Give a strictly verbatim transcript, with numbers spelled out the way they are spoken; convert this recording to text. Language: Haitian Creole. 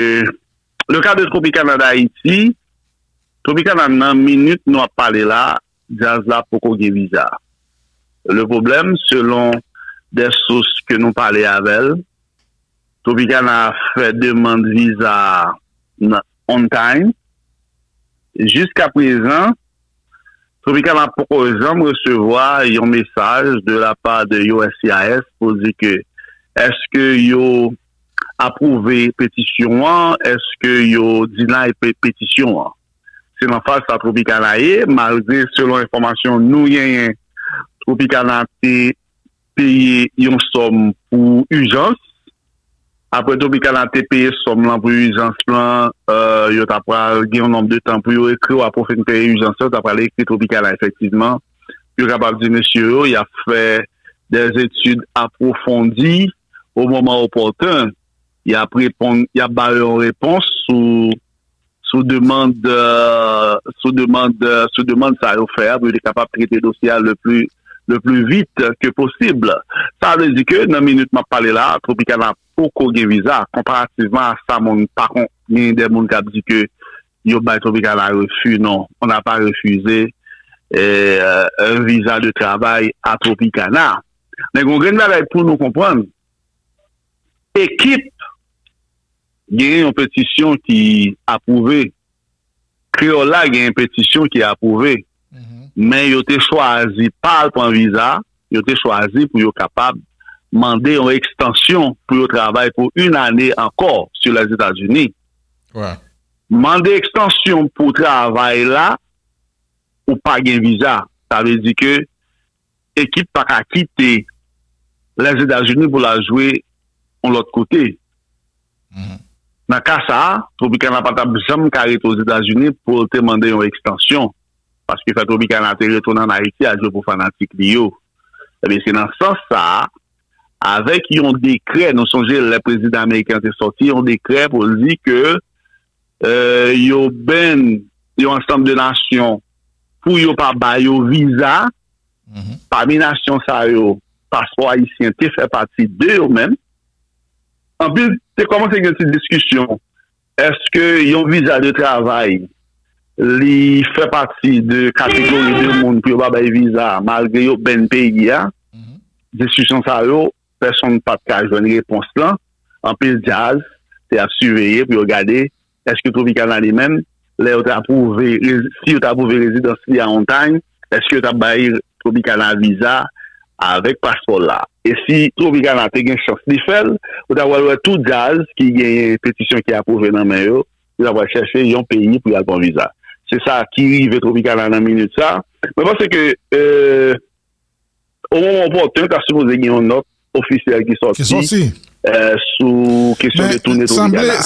euh, le cas de Tropicana d'Haïti, Tropicana nan minit nou ap pale la, djaz la poko gen viza. Le problème, selon des sources ke nou pale avè l, Tropicana fè demann viza nan on time. Jiska prezan, Tropicana poko janm resevwa yon mesaj de la pa de U S C I S pou di ke èske yo apwouve petisyon an, èske yo deny pe- petisyon an. Se nan faz sa Tropicana ye, malgre selon enfòmasyon nou genyen, Tropicana te peye yon sòm pou ijans. Apre Tropicana te peye sòm lan pou ijans lan, euh, yo ta pral gen yon nonb de tan pou yo ekri w apre w fin peye ijans lan, yo ta pral ekri Tropicana efektivman. Yo kapab di mesye yo, y ap fè des études approfondies au moment opportun. Y ap reponn, y ap ba yo yon repons sou sou demann, euh, sou demann, euh, sou demann sa yo fè a pou yo te kapab trete dosye a le plus le plus vite que possible. Sa vle di ke nan minit m ap pale la, Tropicana poko gen viza, konparativman a sa moun pa kon gen de moun k ap di ke yo bay Tropicana refi, non, on n'a pas refusé euh, un visa de travail à Tropicana. Men gon grenn bagay pou nou konprann, ekip genyen yon petisyon ki apwouve. Kreyòl la genyen petisyon ki apwouve. Men yo te chwazi pa al pran viza, yo te chwazi pou yo kapab mande yon ekstansyon pou yo travay pou yon ane ankò sou Lèzetazini. Mande ekstansyon pou travay la, ou pa gen viza. Sa vle di ke ekip pa ka kite Lèzetazini pou l al jwe yon lòt kote. Nan ka sa a, Tropicana pa t ap janm ka rete Ozetazini pou l te mande yon ekstansyon, paske fè Tropicana te retounen ann Ayiti al jwe pou fanatik li yo. Ebyen, se nan sans sa a, avèk yon dekrè, nou sonje lè prezidan ameriken an te sòti yon dekrè pou l di ke euh, yo ban yon ansanm de nasyon pou yo pa ba yo viza. Pami nasyon sa yo, paspò ayisyen te fè pati de yo menm. Anpil te kòmanse gen ti diskisyon. Èske yon viza de travay li fè pati de kategori de moun pou yo pa bay viza malgre yo ban peyi a? Diskisyon sa yo, pèsonn pa t ka jwenn repons lan. Anpil djaz te ap siveye pou yo gade èske Tropicana li menm, lè yo ta apwouve, rezi- si yo ta apwouve rezidans li a on time, èske yo t ap bay Tropicana viza avèk paspò l la. E si Tropicana te gen chans li fè l, ou ta pral wè tout djaz ki genyen petisyon ki apwouve nan men yo, yo ta pral chèche yon peyi pou y al pran viza. Se sa ki rive Tropicana nan minit sa. Mwen panse ke euh, o moman opòten, ta sipoze gen yon nòt ofisyèl ki sòti euh, sou kesyon de tounen Tropicana.